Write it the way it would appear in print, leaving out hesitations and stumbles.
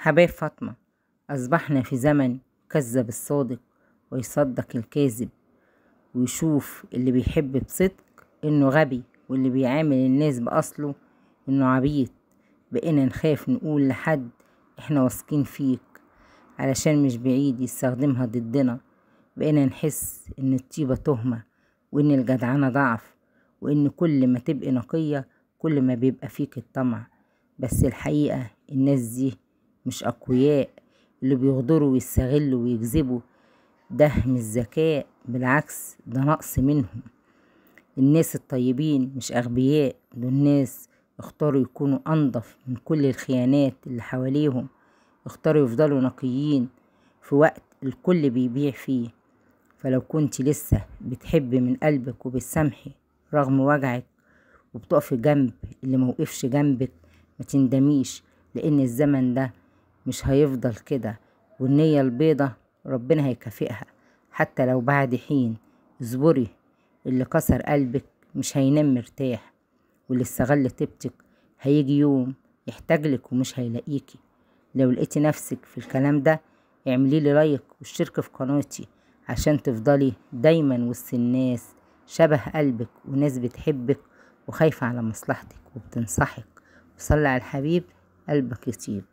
حبايب فاطمة، أصبحنا في زمن كذب الصادق ويصدق الكاذب، ويشوف اللي بيحب بصدق إنه غبي، واللي بيعامل الناس بأصله إنه عبيط. بقينا نخاف نقول لحد إحنا واثقين فيك علشان مش بعيد يستخدمها ضدنا. بقينا نحس إن الطيبة تهمة، وإن الجدعنة ضعف، وإن كل ما تبقي نقية كل ما بيبقى فيك الطمع. بس الحقيقة الناس دي مش أقوياء، اللي بيغدروا ويستغلوا ويكذبوا ده مش ذكاء، بالعكس ده نقص منهم. الناس الطيبين مش أغبياء، دول ناس اختاروا يكونوا أنظف من كل الخيانات اللي حواليهم، اختاروا يفضلوا نقيين في وقت الكل بيبيع فيه. فلو كنت لسه بتحبي من قلبك وبتسامحي رغم وجعك وبتقفي جنب اللي موقفش جنبك، ما تندميش، لأن الزمن ده مش هيفضل كده، والنية البيضة ربنا هيكافئها حتى لو بعد حين. اصبري، اللي كسر قلبك مش هينام مرتاح، واللي استغل طيبتك هيجي يوم يحتاجلك ومش هيلاقيكي. لو لقيتي نفسك في الكلام ده اعملي لي لايك واشتركي في قناتي عشان تفضلي دايما وسط الناس شبه قلبك وناس بتحبك وخايفة على مصلحتك وبتنصحك. وصلي على الحبيب قلبك يطيب.